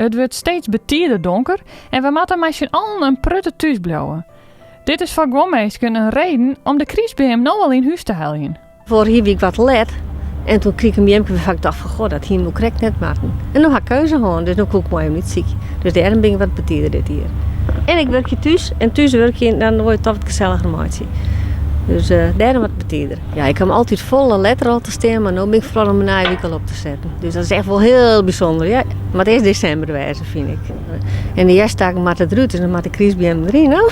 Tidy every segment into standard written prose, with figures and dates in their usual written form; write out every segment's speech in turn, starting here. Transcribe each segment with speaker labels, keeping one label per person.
Speaker 1: It wurdt steeds betider donker en we moatte mei syn allen in protte thús bliuwe. Dit is foar guon minsken in reden om de krystbeam no al yn hús te heljen.
Speaker 2: Foarich jier wie ik wat let en toen krige ik in beamke wêrfan't ik tocht fan goh, dat hie no krekt net moatten. En no ha ik keuze hân, dus no koe ik moai even útsykje. Dus dêrom bin ik wat betider dit jier. En ik wurkje thús en thús wurkje dan wol je it toch wat geselliger meitsje. Dus dêrom wat betider. Ja, ik kom altyd folle letter al te stean, mar no bin ik foaral om de nije wike al op te setten. Dus dat is echt wol hiel bysûnder. Ja, it moat earst desimber wêze, fyn ik. En de hjersttakken moatte derút, dus dan moat de krystbeam deryn. No?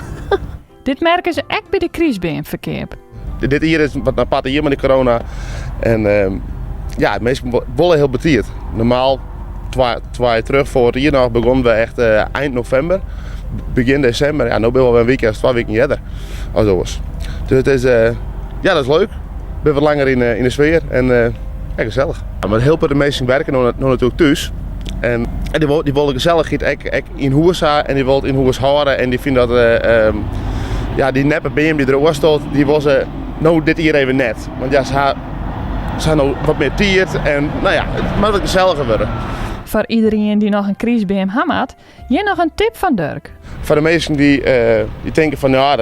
Speaker 1: Dit merke se ek by de krystbeamferkeap.
Speaker 3: Dit jier is wat in aparte jier mei de corona. En ja, minsken wolle hiel betiid. Normaal, twa jier terug, foarich jier noch, begûnen we echt ein novimber. Begjin desimber. Ja, no binne we alwer in wike of twa wiken earder as oars. Dus it is, ja, dat is leuk. Bin wat langer yn de sfear en ja, gesellich. Mar hiel protte minsken werke no natuerlik thús. En dy wolle gesellichheid ek yn hûs ha en dy wolle it yn hûs hâlde. En dy fine dat, ja, dy neppe beam dy't der oars stiet, dy wolle se no dit jier even net. Want ja, se ha, se ha no wat mear tiid en no ja, it moat wat geselliger wurde.
Speaker 1: Foar iderien dy't noch in krystbeam ha moat, Hjir noch in tip fan Durk.
Speaker 3: Foar de minsken dy't tinke fan ja,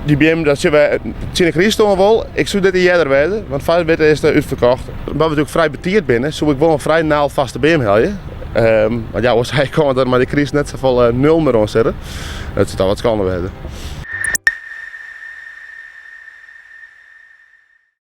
Speaker 3: dy beam dat sjogge we tsjin de kryst oan wol. Ik soe dit jier earder wêze, want foar it witte is it útferkocht. Omdat we natuerlik frij betiid binne, soe ik wol in frij naaldfaste beam helje. Want ja, oars ha je kâns dat der mei de kryst net safolle nul mear oan sitte. Dat soe toch wat skande wêze.